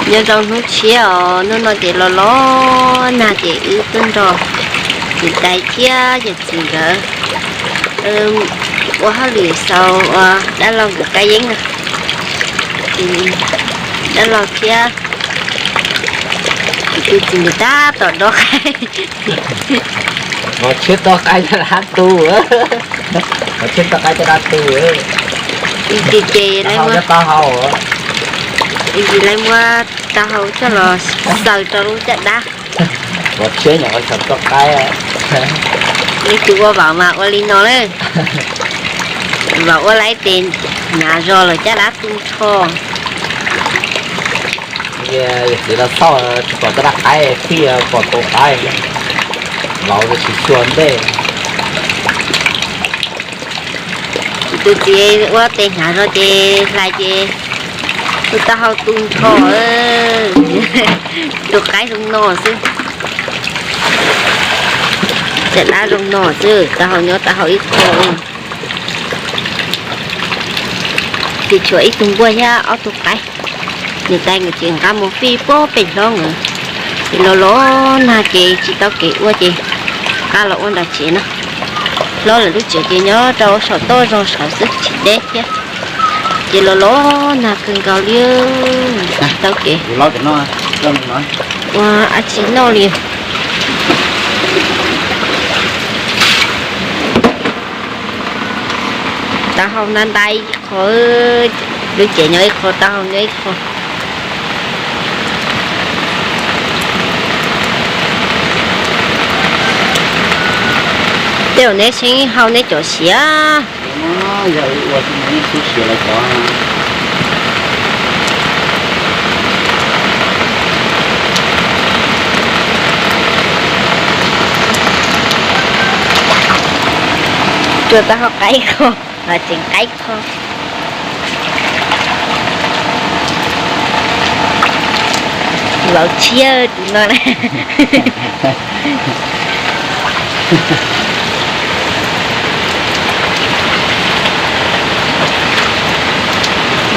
Nyob zoo hnub tshiab os, hnub no ces los los nag ces wb tuaj nrog niam tais thiab yawm txiv nkawd ua hauj lwm xaus ua dab laug nkawd kab yeeb no. Ces dab laug thiab tus txiv nkawd tab tom dob qaib. Vauv tshiab dob qaib caj dab tu, vauv tshiab dob qaib caj dab tu. Ib ntsis ces lawv muab, ib ntsis lawv muab taub hau coj los xaws rau lub caj dab. Vauv tshiab nyuam qhuav xaws dob qaib. Leej twg ua vauv mas ua li no lawm. Vauv ua lawm tes hnav zog lawm caj dab tu nrho. Yawm txiv los xauj tsis pom caj dab qaib, fij pom tau qaib. Vauv tsis xyuas ntej. Tus txiv ua tes hnav zog ces hlais ces tus taub hau tu nrho, tus qaib zoo no xwb. Caj dab zoo no xwb, taub hau nyob taub hau ib qho. Ces tshuav ib tug nquag thiab ob tug qaib. Niam tais nkawd ces nqa mus fij puag pem hlob nkawd. Ces los los nag ces tsis tau kev ua ces nqa los ua nram tsev no. Hlob lawv lub tsev ces nyob rau saum toj zog saud xwb tsis deb thiab. Ces los los nag kawg nkaus li, tsis tau kev ua dab tsi noj li. Taub hau ntab ntab ib qho, lub tsev nyob ib qho, taub hau nyob ib qho. Tej zaum neb tseem hau neb cov siav. Tsuas tau hau qaib kho, tseem qaib kho. Vauv tshiab tus no na.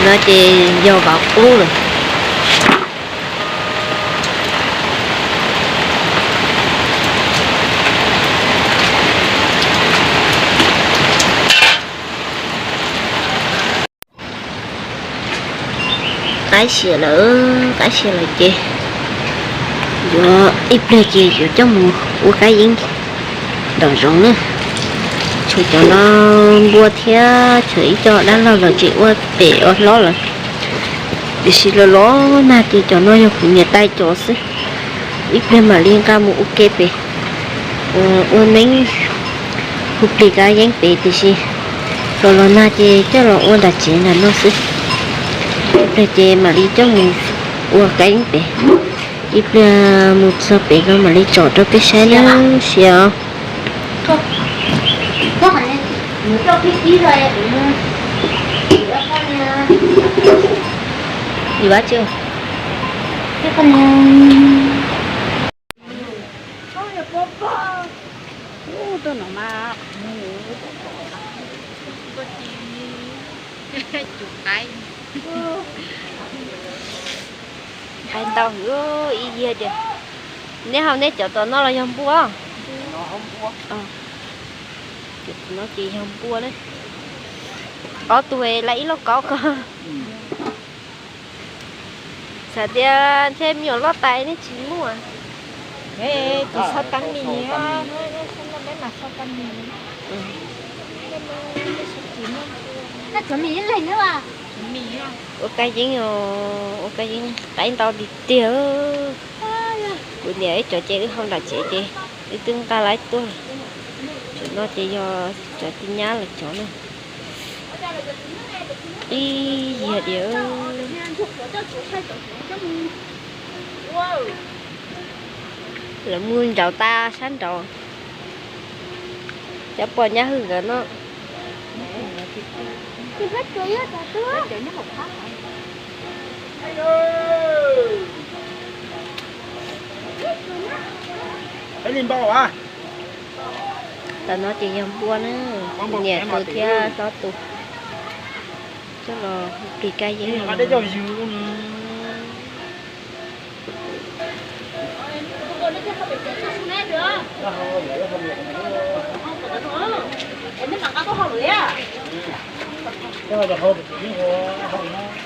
No ces yog vauv qub lawm. Qaib siav lawm, qaib siav lawm ces yuav ib pliag ces yuav coj mus ua kab yeeb nraum zoov na. Tshuav cov no npua thiab tshuav ib co dab laug los tseem ua pem ua hlob lawm. Tiam sis los los nag ces cov no yog kuv niam tais cov xwb. Ib pliag mam li nqa mus ua ke pem, ua neeb hu plig kab yeeb pem, tiam sis los los nag ces coj los ua nram tsev nram no xwb. Ib pliag ces mam li coj mus ua kab yeeb pem. Ib pliag mus txog pem no mam li tsom rau peb saib na, siav. Qaib ntau heev ib yig tias. Neb hau neb cov tom no los yog npua? Cov no ces yog npua na. Ob tug lawv ib lauj kaub ko. Xav tias ntshe me nyuam loj tas nej tsis muaj. Tus sau tas mis, ua kab yeeb, ua kab yeeb qaib ntau tiag tiag. Kuv niam ib cov ces wb hau nram tsev ces wb twb nqa lawv tuaj. Cov no ces yog cov tij nyab lawv cov na. Ib yig diam. Lawv mus nraud tas sab nraud. Cov pog nyab hwj nkawd no. Tam no ces yog npua na, niam tus thiab hlob tus coj los plig kab yeeb.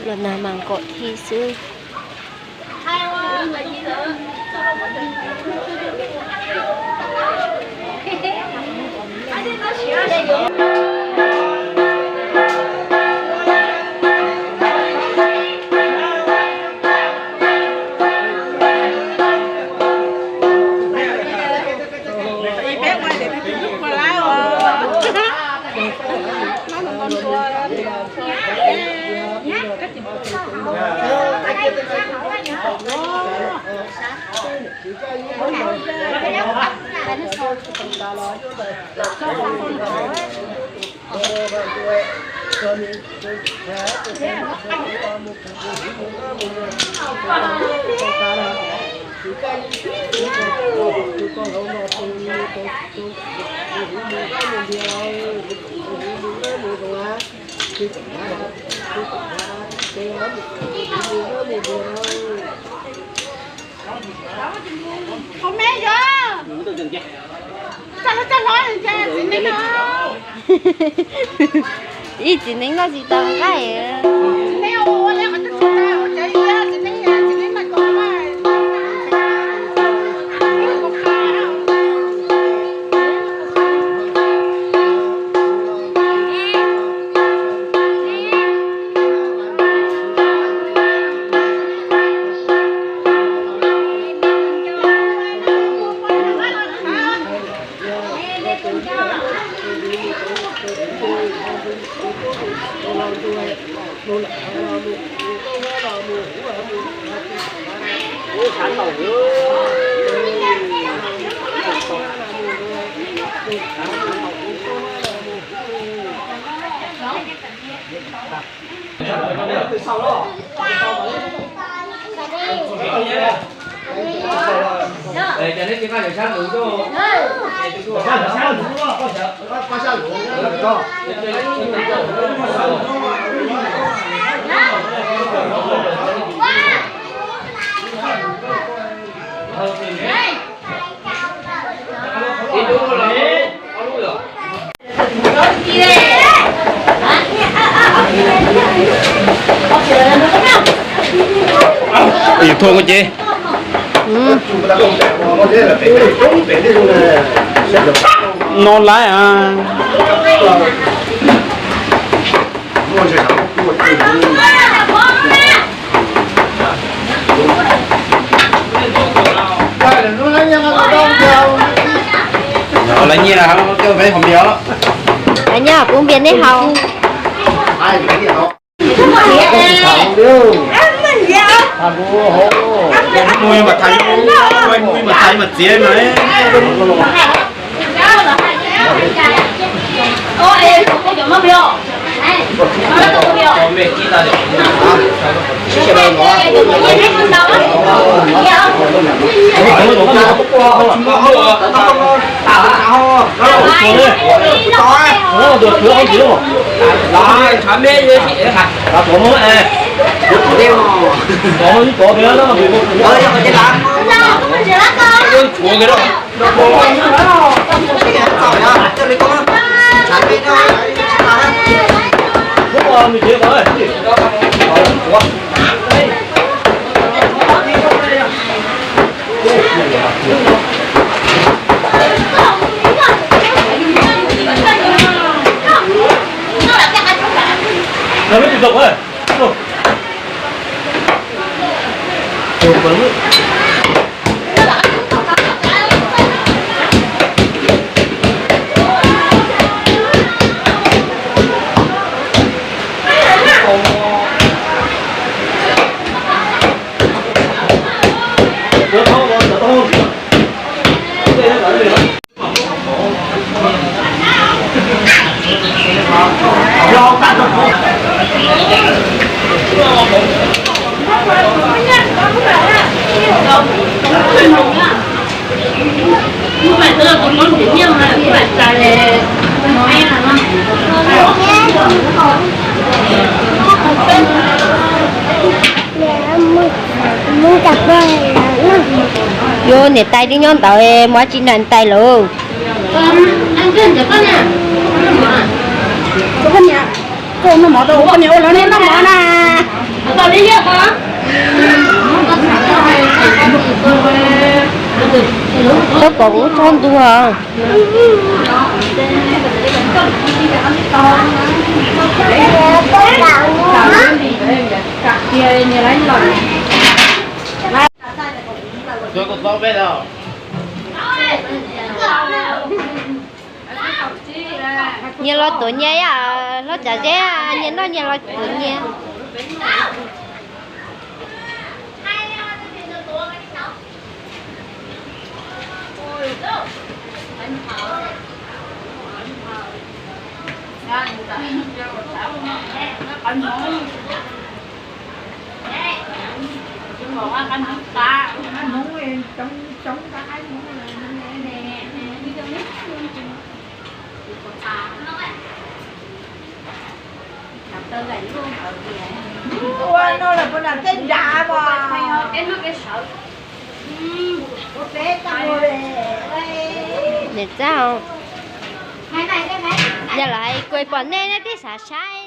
Los nag mas nkaum thi xwb. Ua me yog, txaj hlob txaj hlob, txiv neej no. Ib txiv neej noj tsis tau nqaij. Ib thua kuv ces. No laiv a. Lawv nyiaj, lawv nyiaj kuv npias nej haus. Mus mas thaiv, mus mas thaiv mas txiav mas. Yuav Niam tais twb nyob ntawd, mus tsis nrog niam tais lawm. Twb pom kuv txhob ntuag. Nyias los tuav nyias, hlob Tsav Zeb, nyias noj nyias los tuav nyias. Niam txawj, yog lawv hais kuv pom nej nej twb xav saib.